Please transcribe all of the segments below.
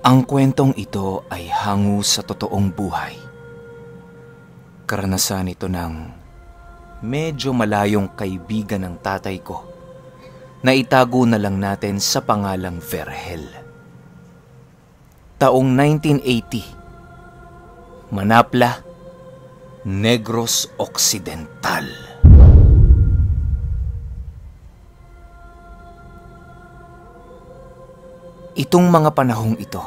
Ang kwentong ito ay hango sa totoong buhay. Karanasan ito ng medyo malayong kaibigan ng tatay ko na itago na lang natin sa pangalang Vergel. Taong 1980, Manapla, Negros Occidental. Itong mga panahong ito,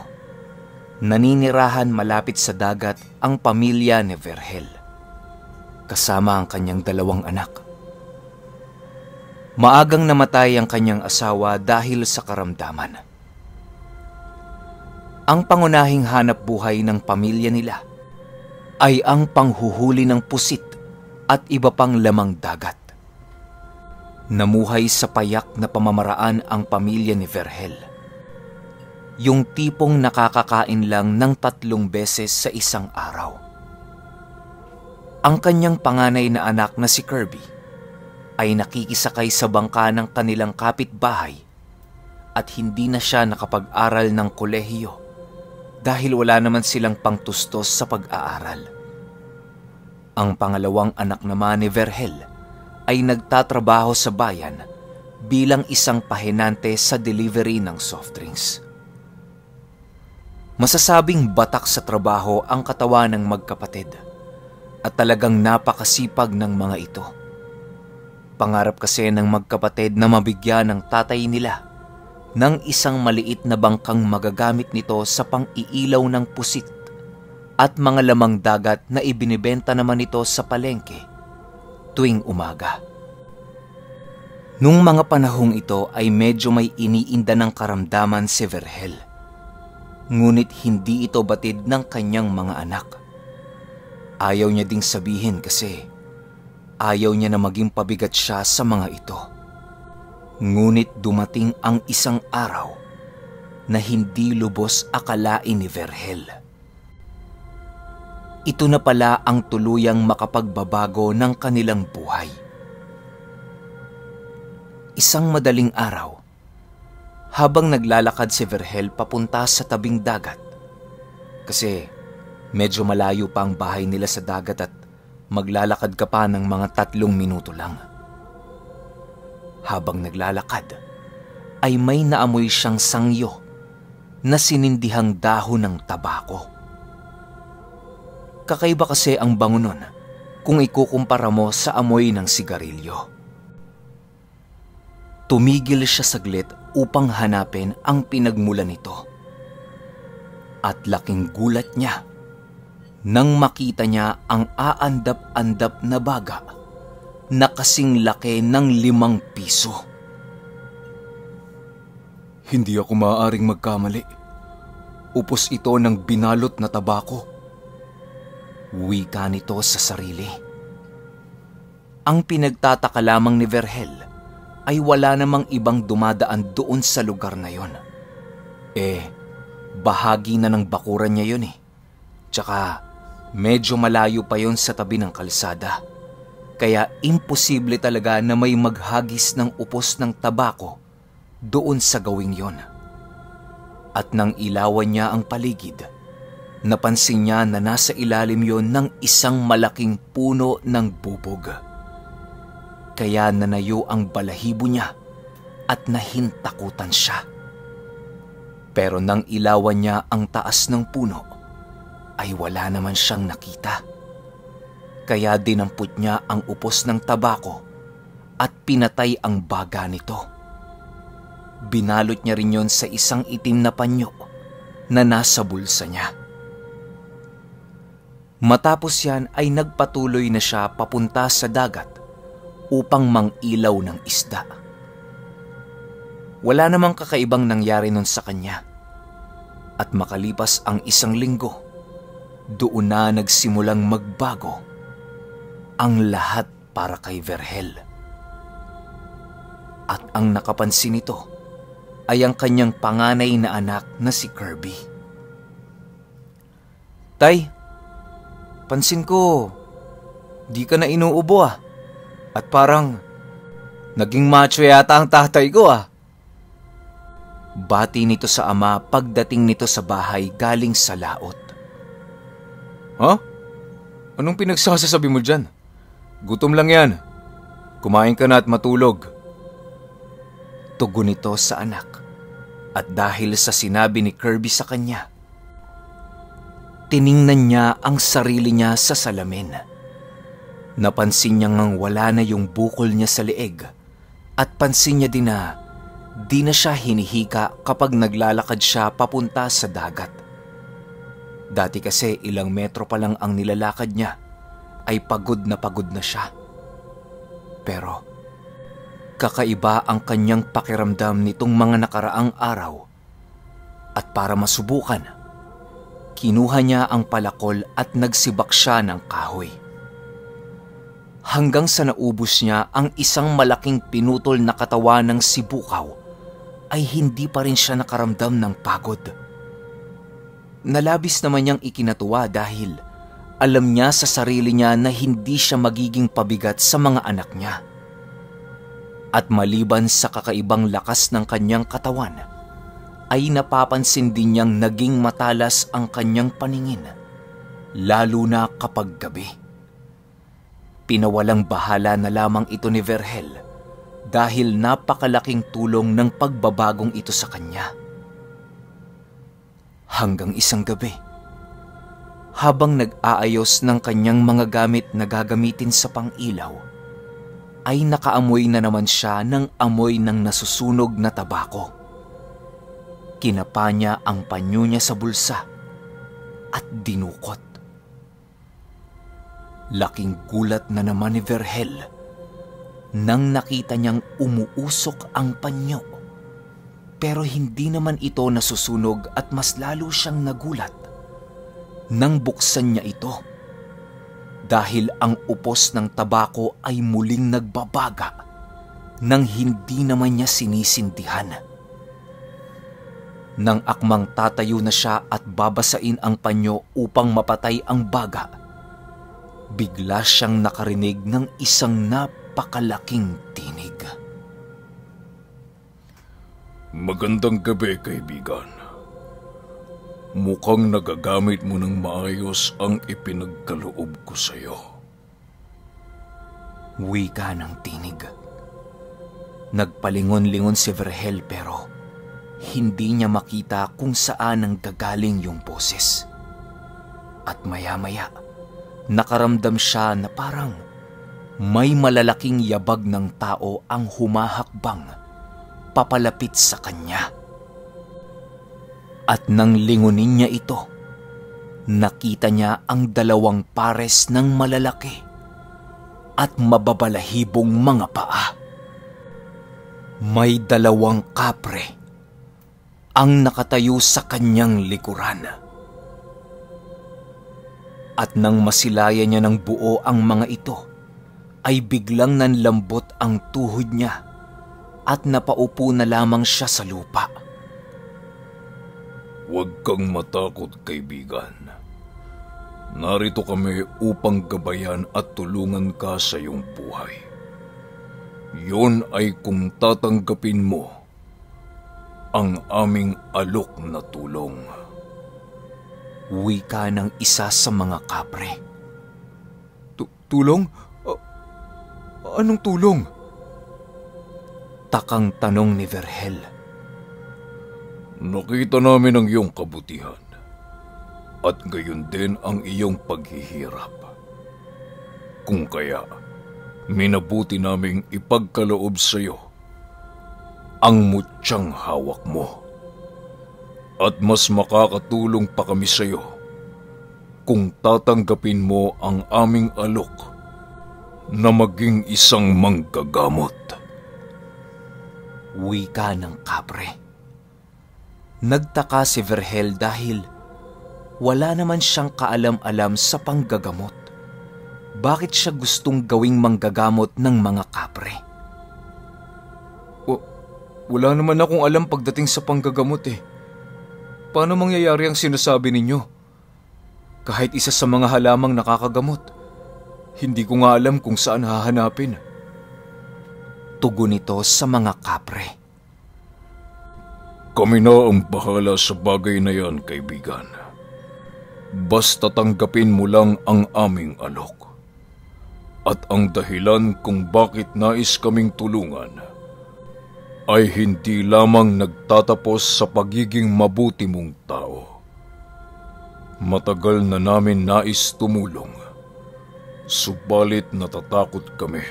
naninirahan malapit sa dagat ang pamilya ni Vergel, kasama ang kanyang 2 anak. Maagang namatay ang kanyang asawa dahil sa karamdaman. Ang pangunahing hanap buhay ng pamilya nila ay ang panghuhuli ng pusit at iba pang lamang dagat. Namuhay sa payak na pamamaraan ang pamilya ni Vergel. Yung tipong nakakakain lang ng 3 beses sa isang araw. Ang kanyang panganay na anak na si Kirby ay nakikisakay sa bangka ng kanilang kapitbahay at hindi na siya nakapag-aral ng kolehiyo dahil wala naman silang pangtustos sa pag-aaral. Ang pangalawang anak naman ni Vergel ay nagtatrabaho sa bayan bilang isang pahinante sa delivery ng soft drinks. Masasabing batak sa trabaho ang katawan ng magkapatid at talagang napakasipag ng mga ito. Pangarap kasi ng magkapatid na mabigyan ng tatay nila ng isang maliit na bangkang magagamit nito sa pang-iilaw ng pusit at mga lamang dagat na ibinibenta naman ito sa palengke tuwing umaga. Nung mga panahong ito ay medyo may iniinda ng karamdaman si Vergel. Ngunit hindi ito batid ng kanyang mga anak. Ayaw niya ding sabihin kasi ayaw niya na maging pabigat siya sa mga ito. Ngunit dumating ang isang araw na hindi lubos akalain ni Vergel. Ito na pala ang tuluyang makapagbabago ng kanilang buhay. Isang madaling araw, habang naglalakad si Vergel papunta sa tabing dagat, kasi medyo malayo pa ang bahay nila sa dagat at maglalakad ka pa ng mga 3 minuto lang. Habang naglalakad, ay may naamoy siyang sangyo na sinindihang dahon ng tabako. Kakaiba kasi ang bango nun kung ikukumpara mo sa amoy ng sigarilyo. Tumigil siya saglit upang hanapin ang pinagmulan nito. At laking gulat niya nang makita niya ang aandap-andap na baga na kasing laki ng 5 piso. Hindi ako maaaring magkamali. Upos ito ng binalot na tabako. Wika nito sa sarili. Ang pinagtataka lamang ni Vergel ay wala namang ibang dumadaan doon sa lugar na yon. Bahagi na ng bakuran niya yun . Tsaka medyo malayo pa yon sa tabi ng kalsada. Kaya imposible talaga na may maghagis ng upos ng tabako doon sa gawing yon. At nang ilawan niya ang paligid, napansin niya na nasa ilalim yon ng isang malaking puno ng bubog. Kaya nanayo ang balahibo niya at nahintakutan siya. Pero nang ilawan niya ang taas ng puno, ay wala naman siyang nakita. Kaya dinampot niya ang upos ng tabako at pinatay ang baga nito. Binalot niya rin yon sa isang itim na panyo na nasa bulsa niya. Matapos yan ay nagpatuloy na siya papunta sa dagat upang mang-ilaw ng isda. Wala namang kakaibang nangyari nun sa kanya. At makalipas ang 1 linggo, doon na nagsimulang magbago ang lahat para kay Vergel. At ang nakapansin nito ay ang kanyang panganay na anak na si Kirby. Tay, pansin ko, di ka na inuubo . At parang naging macho yata ang tatay ko . Bati nito sa ama pagdating nito sa bahay galing sa laot. Ha? Anong pinagsasasabi mo dyan? Gutom lang yan. Kumain ka na at matulog. Tugon nito sa anak. At dahil sa sinabi ni Kirby sa kanya, tiningnan niya ang sarili niya sa salamin. Napansin niya ngang wala na yung bukol niya sa leeg at pansin niya din na di na siya hinihika kapag naglalakad siya papunta sa dagat. Dati kasi ilang metro pa lang ang nilalakad niya ay pagod na siya. Pero kakaiba ang kanyang pakiramdam nitong mga nakaraang araw at para masubukan, kinuha niya ang palakol at nagsibak siya ng kahoy. Hanggang sa naubos niya ang isang malaking pinutol na katawan ng sibukaw, ay hindi pa rin siya nakaramdam ng pagod. Nalabis naman niyang ikinatuwa dahil alam niya sa sarili niya na hindi siya magiging pabigat sa mga anak niya. At maliban sa kakaibang lakas ng kanyang katawan, ay napapansin din niyang naging matalas ang kanyang paningin, lalo na kapag gabi. Pinawalang bahala na lamang ito ni Vergel dahil napakalaking tulong ng pagbabagong ito sa kanya. Hanggang isang gabi, habang nag-aayos ng kanyang mga gamit na gagamitin sa pang-ilaw, ay nakaamoy na naman siya ng amoy ng nasusunog na tabako. Kinapa niya ang panyo niya sa bulsa at dinukot. Laking gulat na naman ni Vergel nang nakita niyang umuusok ang panyo. Pero hindi naman ito nasusunog at mas lalo siyang nagulat nang buksan niya ito. Dahil ang upos ng tabako ay muling nagbabaga nang hindi naman niya sinisindihan. Nang akmang tatayo na siya at babasain ang panyo upang mapatay ang baga, bigla siyang nakarinig ng isang napakalaking tinig. Magandang gabi, kaibigan. Mukhang nagagamit mo ng maayos ang ipinagkaloob ko sa iyo. Wika ng tinig. Nagpalingon-lingon si Vergel pero hindi niya makita kung saan ang gagaling yung boses. At maya-maya, nakaramdam siya na parang may malalaking yabag ng tao ang humahakbang papalapit sa kanya. At nang lingunin niya ito, nakita niya ang dalawang pares ng malalaki at mababalahibong mga paa. May dalawang kapre ang nakatayo sa kanyang likuran. At nang masilayan niya ng buo ang mga ito, ay biglang nanlambot ang tuhod niya at napaupo na lamang siya sa lupa. Huwag kang matakot, kaibigan. Narito kami upang gabayan at tulungan ka sa iyong buhay. Yun ay kung tatanggapin mo ang aming alok na tulong. Wika ng isa sa mga kapre. Tulong? Anong tulong? Takang tanong ni Vergel. Nakita namin ang iyong kabutihan at gayon din ang iyong paghihirap. Kung kaya, minabuti naming ipagkaloob sa iyo ang mutyang hawak mo. At mas makakatulong pa kami sa iyo kung tatanggapin mo ang aming alok na maging isang manggagamot. Wika ng kapre. Nagtaka si Vergel dahil wala naman siyang kaalam-alam sa panggagamot. Bakit siya gustong gawing manggagamot ng mga kapre? Wala naman akong alam pagdating sa panggagamot eh. Paano mangyayari ang sinasabi ninyo? Kahit isa sa mga halamang nakakagamot, hindi ko nga alam kung saan hahanapin. Tugon nito sa mga kapre. Kami na ang bahala sa bagay na yan, kaibigan. Basta tanggapin mo lang ang aming alok. At ang dahilan kung bakit nais kaming tulungan ay hindi lamang nagtatapos sa pagiging mabuti mong tao. Matagal na namin nais tumulong, subalit natatakot kami.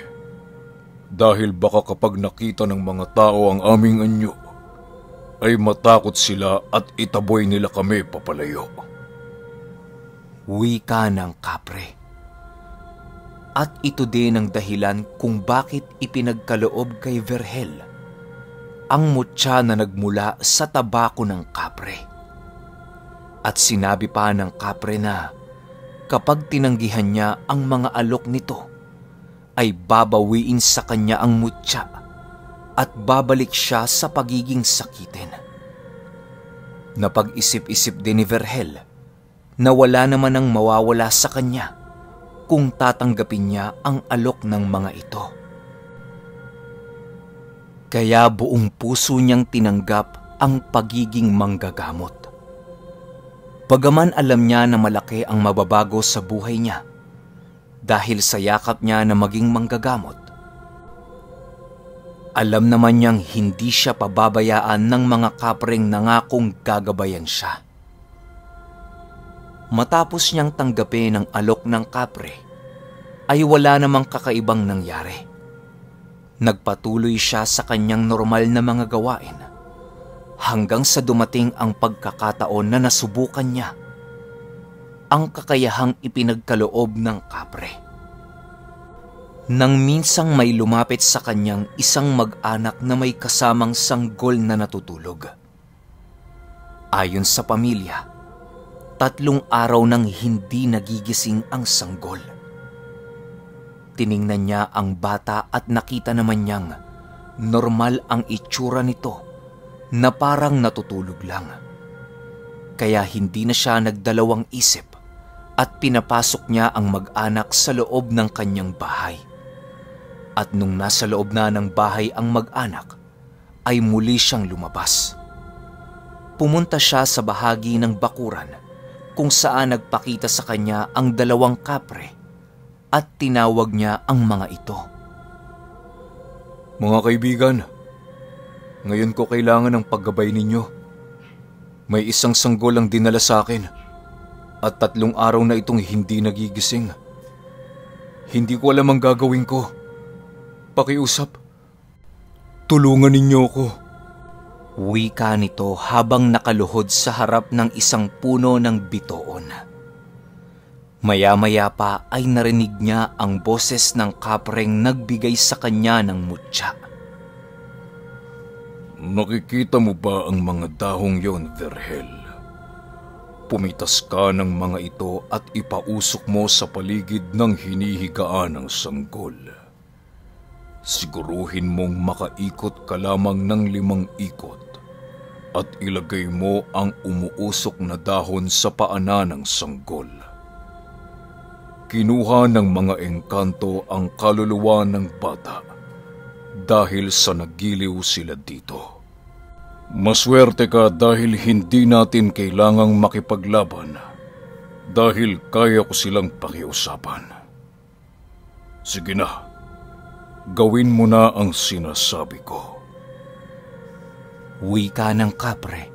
Dahil baka kapag nakita ng mga tao ang aming anyo, ay matakot sila at itaboy nila kami papalayo. Wika ng kapre. At ito din ang dahilan kung bakit ipinagkaloob kay Vergel ang mutya na nagmula sa tabako ng kapre. At sinabi pa ng kapre na kapag tinanggihan niya ang mga alok nito, ay babawiin sa kanya ang mutya at babalik siya sa pagiging sakitin. Napag-isip-isip din ni Vergel na wala naman ang mawawala sa kanya kung tatanggapin niya ang alok ng mga ito. Kaya buong puso niyang tinanggap ang pagiging manggagamot. Bagaman alam niya na malaki ang mababago sa buhay niya dahil sa yakap niya na maging manggagamot, alam naman niyang hindi siya pababayaan ng mga kapreng nangakong gagabayan siya. Matapos niyang tanggapin ang alok ng kapre, ay wala namang kakaibang nangyari. Nagpatuloy siya sa kanyang normal na mga gawain hanggang sa dumating ang pagkakataon na nasubukan niya ang kakayahang ipinagkaloob ng kapre. Nang minsang may lumapit sa kanyang isang mag-anak na may kasamang sanggol na natutulog. Ayon sa pamilya, 3 araw nang hindi nagigising ang sanggol. Tiningnan niya ang bata at nakita naman niyang normal ang itsura nito na parang natutulog lang. Kaya hindi na siya nagdalawang isip at pinapasok niya ang mag-anak sa loob ng kanyang bahay. At nung nasa loob na ng bahay ang mag-anak, ay muli siyang lumabas. Pumunta siya sa bahagi ng bakuran kung saan nagpakita sa kanya ang 2 kapre at tinawag niya ang mga ito. Mga kaibigan, ngayon ko kailangan ng paggabay ninyo. May isang sanggol ang dinala sa akin at 3 araw na itong hindi nagigising. Hindi ko alam ang gagawin ko. Pakiusap, tulungan ninyo ko. Wika nito habang nakaluhod sa harap ng isang puno ng bitoon. Maya-maya pa ay narinig niya ang boses ng kapreng nagbigay sa kanya ng mutya. Nakikita mo ba ang mga dahong yon, Vergel? Pumitas ka ng mga ito at ipausok mo sa paligid ng hinihigaan ng sanggol. Siguruhin mong makaikot ka lamang ng 5 ikot at ilagay mo ang umuusok na dahon sa paana ng sanggol. Kinuha ng mga engkanto ang kaluluwa ng bata dahil sa nagiliw sila dito. Maswerte ka dahil hindi natin kailangang makipaglaban dahil kaya ko silang pakiusapan. Sige na. Gawin mo na ang sinasabi ko. Wika ng kapre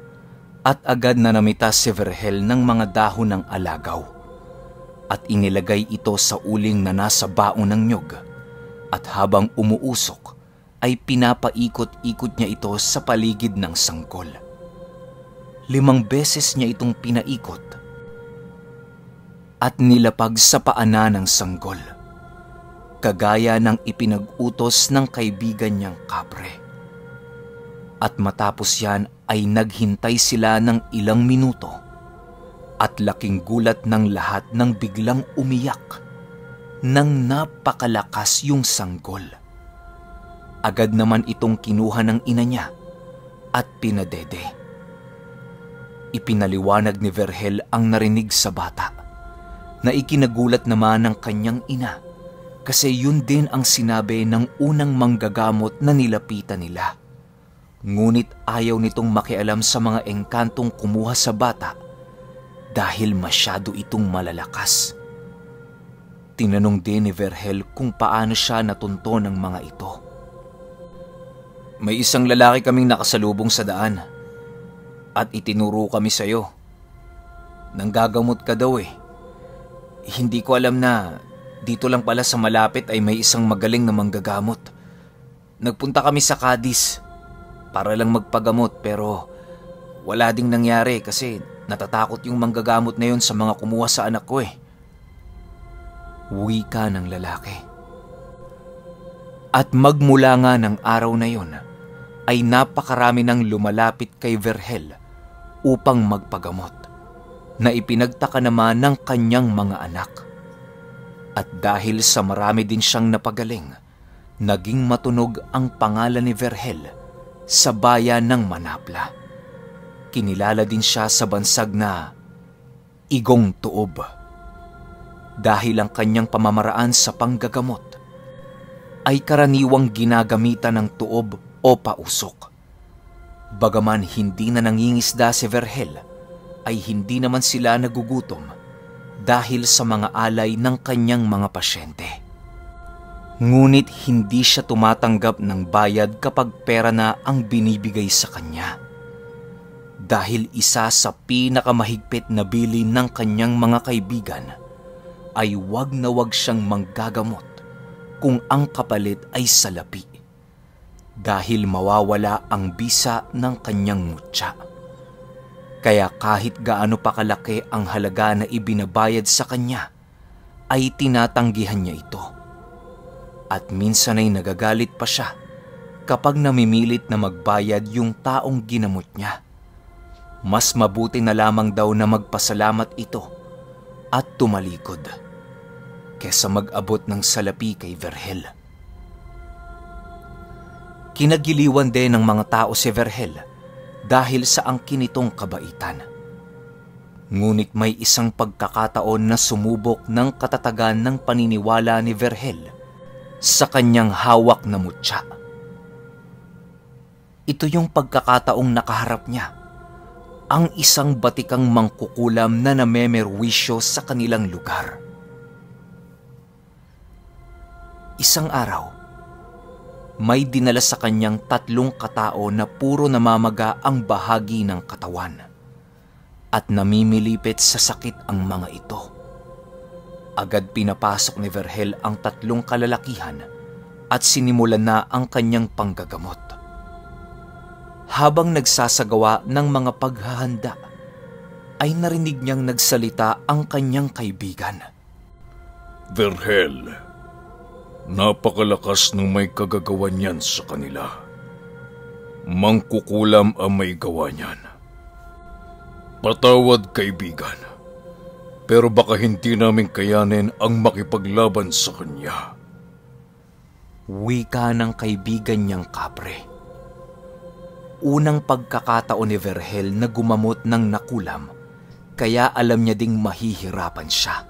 at agad na namita si Vergel ng mga dahon ng alagaw at inilagay ito sa uling na nasa baon ng nyog at habang umuusok ay pinapaikot-ikot niya ito sa paligid ng sanggol. 5 beses niya itong pinaikot at nilapag sa paana ng sanggol, kagaya ng ipinag-utos ng kaibigan niyang kapre. At matapos yan ay naghintay sila ng ilang minuto at laking gulat ng lahat nang biglang umiyak nang napakalakas yung sanggol. Agad naman itong kinuha ng ina niya at pinadede. Ipinaliwanag ni Vergel ang narinig sa bata na ikinagulat naman ng kanyang ina kasi yun din ang sinabi ng unang manggagamot na nilapitan nila. Ngunit ayaw nitong makialam sa mga engkantong kumuha sa bata dahil masyado itong malalakas. Tinanong din ni Vergel kung paano siya natunto ng mga ito. May isang lalaki kaming nakasalubong sa daan at itinuro kami sa'yo. Nanggagamot ka daw eh. Hindi ko alam na dito lang pala sa malapit ay may isang magaling na manggagamot. Nagpunta kami sa Cadiz para lang magpagamot pero wala ding nangyari kasi natatakot yung manggagamot na yun sa mga kumuha sa anak ko eh. Wika ng lalaki. At magmula nga ng araw na yun ay napakarami nang lumalapit kay Vergel upang magpagamot na ipinagtaka naman ng kanyang mga anak. At dahil sa marami din siyang napagaling, naging matunog ang pangalan ni Vergel sa bayan ng Manapla. Kinilala din siya sa bansag na Igong Tuob dahil ang kanyang pamamaraan sa panggagamot ay karaniwang ginagamitan ng tuob o pausok. Bagaman hindi na nangingisda si Vergel, ay hindi naman sila nagugutom dahil sa mga alay ng kanyang mga pasyente. Ngunit hindi siya tumatanggap ng bayad kapag pera na ang binibigay sa kanya. Dahil isa sa pinakamahigpit na bilin ng kanyang mga kaibigan ay wag na wag siyang manggagamot kung ang kapalit ay salapi. Dahil mawawala ang bisa ng kanyang mutya. Kaya kahit gaano pa kalaki ang halaga na ibinabayad sa kanya, ay tinatanggihan niya ito. At minsan ay nagagalit pa siya kapag namimilit na magbayad yung taong ginamot niya. Mas mabuti na lamang daw na magpasalamat ito at tumalikod kesa mag-abot ng salapi kay Vergel. Kinagiliwan din ng mga tao si Vergel dahil sa angkin nitong kabaitan. Ngunit may isang pagkakataon na sumubok ng katatagan ng paniniwala ni Vergel sa kanyang hawak na mutya. Ito yung pagkakataong nakaharap niya ang isang batikang mangkukulam na namemerwisyo sa kanilang lugar. Isang araw, may dinala sa kanyang 3 katao na puro namamaga ang bahagi ng katawan at namimilipit sa sakit ang mga ito. Agad pinapasok ni Vergel ang 3 kalalakihan at sinimulan na ang kanyang panggagamot. Habang nagsasagawa ng mga paghahanda, ay narinig niyang nagsalita ang kanyang kaibigan. Vergel, napakalakas ng may kagagawan yan sa kanila. Mangkukulam ang may gawa niyan. Patawad, kaibigan. Pero baka hindi namin kayanin ang makipaglaban sa kanya. Wika ng kaibigan niyang kapre. Unang pagkakataon ni Vergel na gumamot ng nakulam, kaya alam niya ding mahihirapan siya.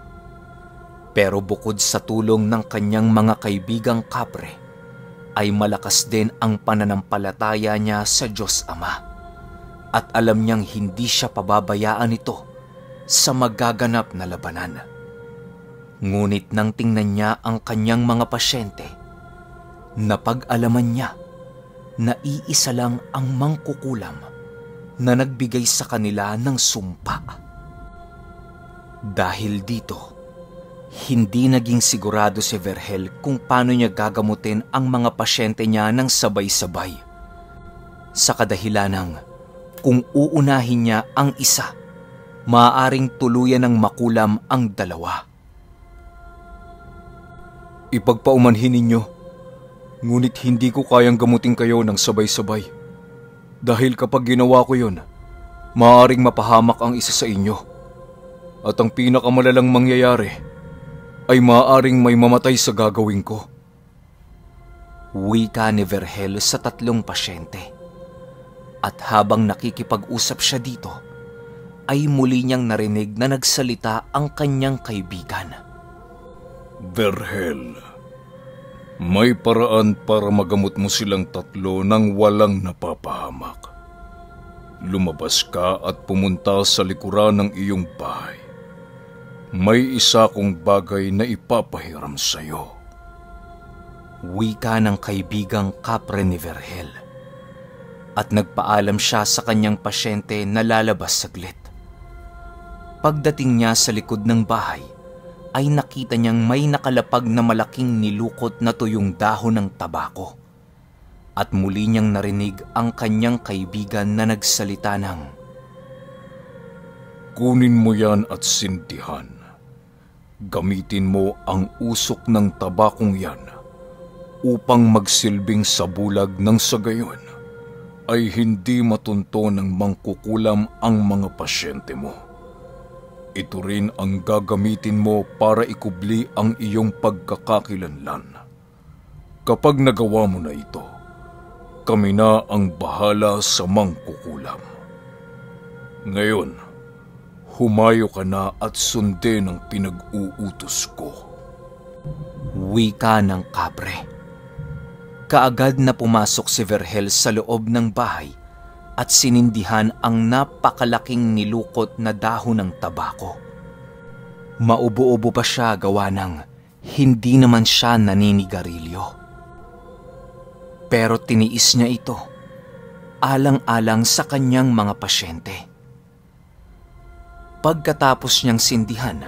Pero bukod sa tulong ng kanyang mga kaibigang kapre, ay malakas din ang pananampalataya niya sa Diyos Ama. At alam niyang hindi siya pababayaan ito sa magaganap na labanan. Ngunit nang tingnan niya ang kanyang mga pasyente, napag-alaman niya na iisa lang ang mangkukulam na nagbigay sa kanila ng sumpa. Dahil dito, hindi naging sigurado si Vergel kung paano niya gagamutin ang mga pasyente niya ng sabay-sabay. Sa kadahilanang kung uunahin niya ang isa, maaaring tuluyan ng makulam ang 2. Ipagpaumanhin ninyo, ngunit hindi ko kayang gamutin kayo ng sabay-sabay. Dahil kapag ginawa ko yun, maaaring mapahamak ang isa sa inyo. At ang pinakamalalang mangyayari ay maaaring may mamatay sa gagawin ko. Wika ni Vergel sa 3 pasyente. At habang nakikipag-usap siya dito, ay muli niyang narinig na nagsalita ang kanyang kaibigan. Vergel, May paraan para magamot mo silang tatlo nang walang napapahamak. Lumabas ka at pumunta sa likuran ng iyong bahay. May isa kong bagay na ipapahiram sa'yo. Wika ng kaibigang kapre ni Vergel. At nagpaalam siya sa kanyang pasyente na lalabas saglit. Pagdating niya sa likod ng bahay, ay nakita niyang may nakalapag na malaking nilukot na tuyong dahon ng tabako. At muli niyang narinig ang kanyang kaibigan na nagsalita ng, Kunin mo yan at sindihan. Gamitin mo ang usok ng tabakong yan upang magsilbing sa bulag ng sa gayon ay hindi matunto ng mangkukulam ang mga pasyente mo. Ito rin ang gagamitin mo para ikubli ang iyong pagkakakilanlan. Kapag nagawa mo na ito, kami na ang bahala sa mangkukulam. Ngayon, humayo ka na at sundin ang pinag-uutos ko. Wika ng kapre. Kaagad na pumasok si Vergel sa loob ng bahay at sinindihan ang napakalaking nilukot na dahon ng tabako. Maubo-ubo pa siya gawa ng hindi naman siya naninigarilyo. Pero tiniis niya ito, alang-alang sa kanyang mga pasyente. Pagkatapos niyang sindihan,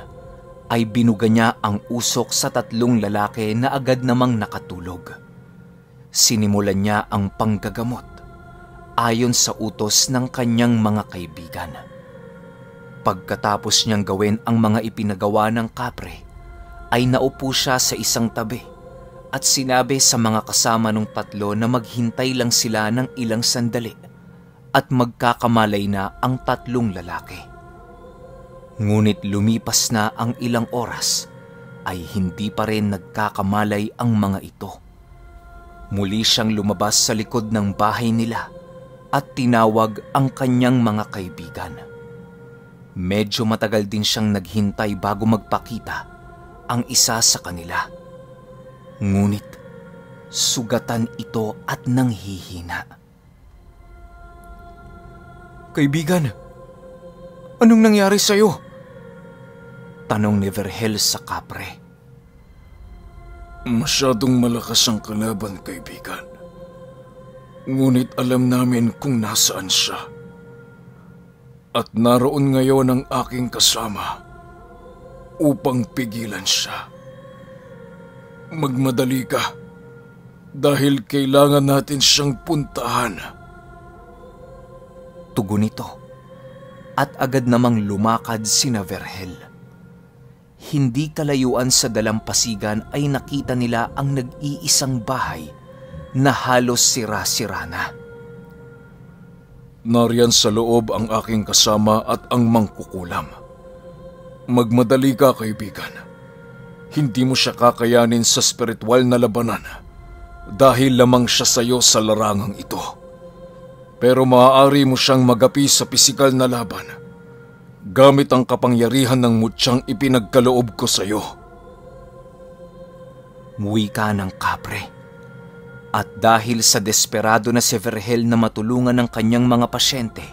ay binuga niya ang usok sa tatlong lalaki na agad namang nakatulog. Sinimulan niya ang panggagamot ayon sa utos ng kanyang mga kaibigan. Pagkatapos niyang gawin ang mga ipinagawa ng kapre, ay naupo siya sa isang tabi at sinabi sa mga kasama ng tatlo na maghintay lang sila ng ilang sandali at magkakamalay na ang tatlong lalaki. Ngunit lumipas na ang ilang oras ay hindi pa rin nagkakamalay ang mga ito. Muli siyang lumabas sa likod ng bahay nila at tinawag ang kanyang mga kaibigan. Medyo matagal din siyang naghintay bago magpakita ang isa sa kanila. Ngunit sugatan ito at nanghihina. Kaibigan, anong nangyari sa'yo? Tanong ni Vergel sa kapre. Masyadong malakas ang kalaban, kaibigan. Ngunit alam namin kung nasaan siya. At naroon ngayon ang aking kasama upang pigilan siya. Magmadali ka dahil kailangan natin siyang puntahan. Tugon ito at agad namang lumakad sina Vergel. Hindi kalayuan sa dalampasigan ay nakita nila ang nag-iisang bahay na halos sira-sira na. Nariyan sa loob ang aking kasama at ang mangkukulam. Magmadali ka, kaibigan. Hindi mo siya kakayanin sa spiritual na labanan dahil lamang siya sa iyo sa larangang ito. Pero maaari mo siyang magapi sa pisikal na laban gamit ang kapangyarihan ng mutsyang ipinagkaloob ko sa iyo. Wika ng kapre. At dahil sa desperado na si Vergel na matulungan ng kanyang mga pasyente,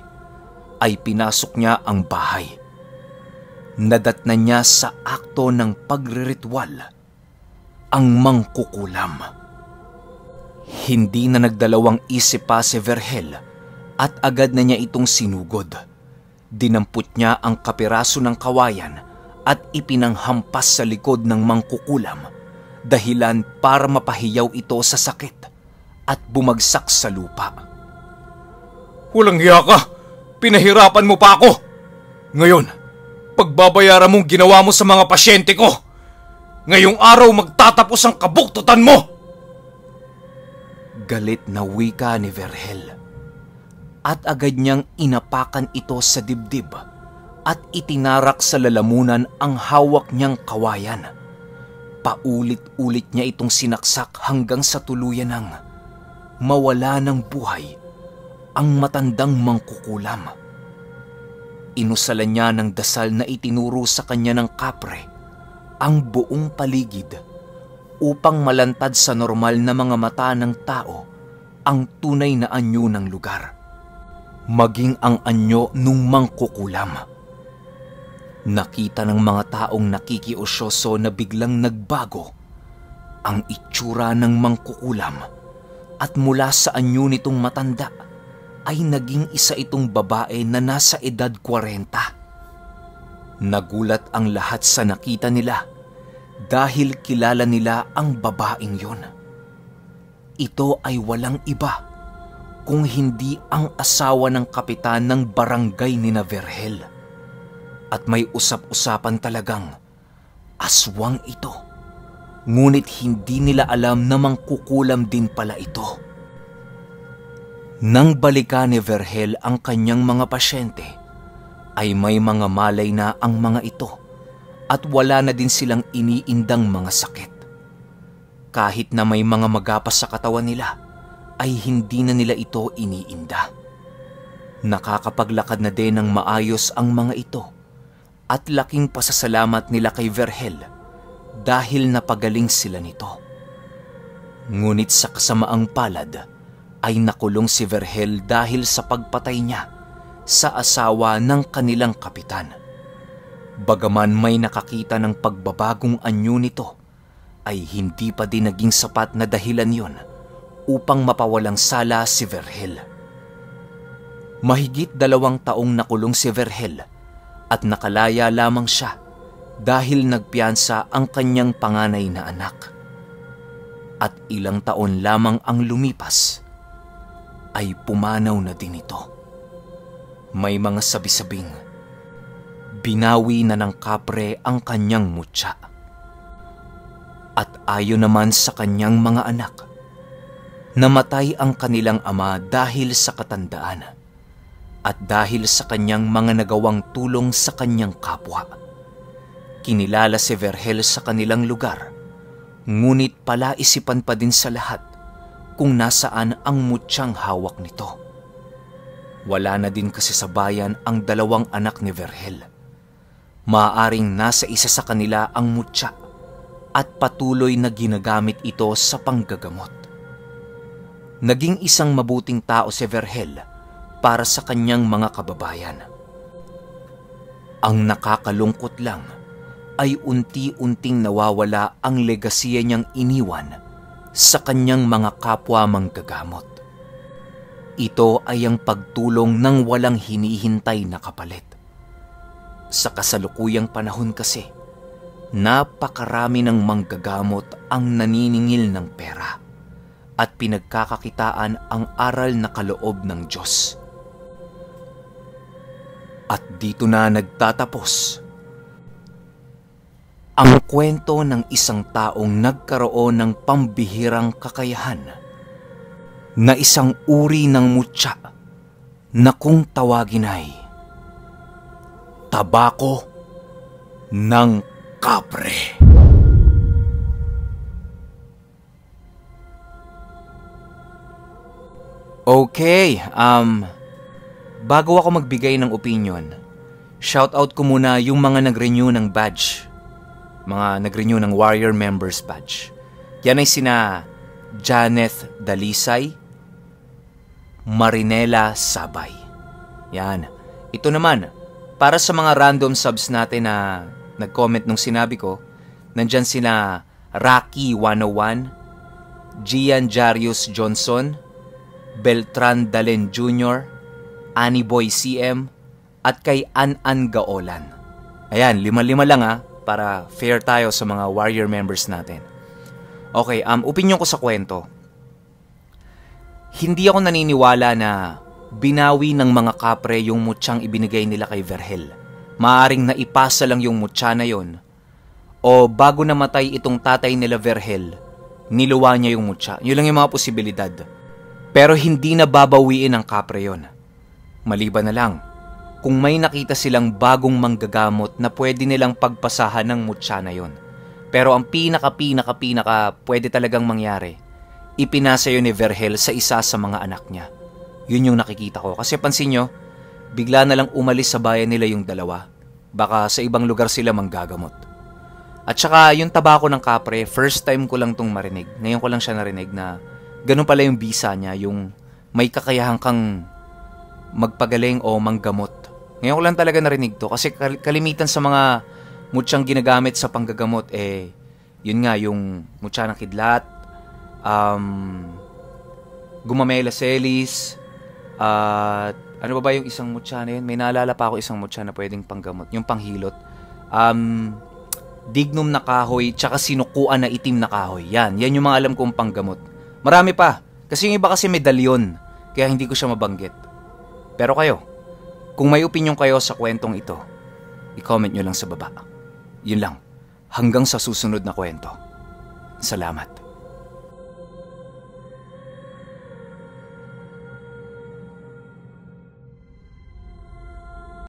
ay pinasok niya ang bahay. Nadatnan niya sa akto ng pagriritwal ang mangkukulam. Hindi na nagdalawang isip pa si Vergel at agad na niya itong sinugod. Dinampot niya ang kapiraso ng kawayan at ipinanghampas sa likod ng mangkukulam, dahilan para mapahiyaw ito sa sakit at bumagsak sa lupa. Walang hiya ka! Pinahirapan mo pa ako! Ngayon, pagbabayaran mong ginawa mo sa mga pasyente ko! Ngayong araw magtatapos ang kabuktutan mo! Galit na wika ni Vergel. At agad niyang inapakan ito sa dibdib at itinarak sa lalamunan ang hawak niyang kawayan. Paulit-ulit niya itong sinaksak hanggang sa tuluyan ng mawala ng buhay ang matandang mangkukulam. Inusalan niya ng dasal na itinuro sa kanya ng kapre ang buong paligid upang malantad sa normal na mga mata ng tao ang tunay na anyo ng lugar, maging ang anyo nung mangkukulam. Nakita ng mga taong nakikiusyoso na biglang nagbago ang itsura ng mangkukulam at mula sa anyo nitong matanda ay naging isa itong babae na nasa edad 40. Nagulat ang lahat sa nakita nila dahil kilala nila ang babaeng yon. Ito ay walang iba kung hindi ang asawa ng kapitan ng barangay ni Vergel. At may usap-usapan talagang aswang ito. Ngunit hindi nila alam na mangkukulam din pala ito. Nang balikan ni Vergel ang kanyang mga pasyente, ay may mga malay na ang mga ito at wala na din silang iniindang mga sakit. Kahit na may mga magapas sa katawan nila, ay hindi na nila ito iniinda. Nakakapaglakad na din ng maayos ang mga ito at laking pasasalamat nila kay Vergel dahil napagaling sila nito. Ngunit sa kasamaang palad ay nakulong si Vergel dahil sa pagpatay niya sa asawa ng kanilang kapitan. Bagaman may nakakita ng pagbabagong anyo nito, ay hindi pa din naging sapat na dahilan yon upang mapawalang sala si Vergel. Mahigit 2 taong nakulong si Vergel at nakalaya lamang siya dahil nagpiyansa ang kanyang panganay na anak. At ilang taon lamang ang lumipas, ay pumanaw na din ito. May mga sabi-sabing, binawi na ng kapre ang kanyang mutya. At ayon naman sa kanyang mga anak, namatay ang kanilang ama dahil sa katandaan at dahil sa kanyang mga nagawang tulong sa kanyang kapwa. Kinilala si Vergel sa kanilang lugar, ngunit palaisipan pa din sa lahat kung nasaan ang mutyang hawak nito. Wala na din kasi sa bayan ang 2 anak ni Vergel. Maaaring nasa isa sa kanila ang mutya at patuloy na ginagamit ito sa panggagamot. Naging isang mabuting tao si Vergel para sa kanyang mga kababayan. Ang nakakalungkot lang ay unti-unting nawawala ang legasiya niyang iniwan sa kanyang mga kapwa manggagamot. Ito ay ang pagtulong ng walang hinihintay na kapalit. Sa kasalukuyang panahon kasi, napakarami ng manggagamot ang naniningil ng pera at pinagkakakitaan ang aral na kaloob ng Diyos. At dito na nagtatapos ang kwento ng isang taong nagkaroon ng pambihirang kakayahan na isang uri ng mutya na kung tawagin ay tabako ng kapre. Okay, bago ako magbigay ng opinion, shoutout ko muna yung mga nag-renew ng badge. Mga nag-renew ng Warrior Members badge. Yan ay sina Janeth Dalisay, Marinela Sabay. Yan. Ito naman, para sa mga random subs natin na nag-comment nung sinabi ko, nandyan sina Rocky 101, Gian Jarius Johnson, Beltran Dalen Jr., Aniboy CM, at kay An-An Gaolan. Ayan, 5-5 lang para fair tayo sa mga warrior members natin. Okay, opinion ko sa kwento. Hindi ako naniniwala na binawi ng mga kapre yung mutyang ibinigay nila kay Vergel. Maaring naipasa lang yung mutya na yon. O bago namatay itong tatay nila Vergel, niluwa niya yung mutya. Yun lang yung mga posibilidad. Pero hindi na babawiin ng kapre yon. Maliban na lang kung may nakita silang bagong manggagamot na pwede nilang pagpasahan ng mutya na yon. Pero ang pinaka pwede talagang mangyari, ipinasa yun ni Vergel sa isa sa mga anak niya. Yun yung nakikita ko. Kasi pansin nyo, bigla na lang umalis sa bayan nila yung 2. Baka sa ibang lugar sila manggagamot. At saka yung tabako ng kapre, first time ko lang tong marinig. Ngayon ko lang siya narinig na ganun pala yung bisa niya, yung may kakayahan kang magpagaling o manggamot. Ngayon ko lang talaga narinig to kasi kalimitan sa mga mutsang ginagamit sa panggagamot yun nga, yung mutya ng kidlat, gumamela selis, at ano ba yung isang mutya na yun? May naalala pa ako isang mutya na pwedeng panggamot, yung panghilot. Dignum na kahoy, tsaka sinukuan na itim na kahoy. Yan yung mga alam kong panggamot. Marami pa, kasi yung iba kasi medalyon, kaya hindi ko siya mabanggit. Pero kayo, kung may opinion kayo sa kwentong ito, i-comment nyo lang sa baba. Yun lang. Hanggang sa susunod na kwento. Salamat.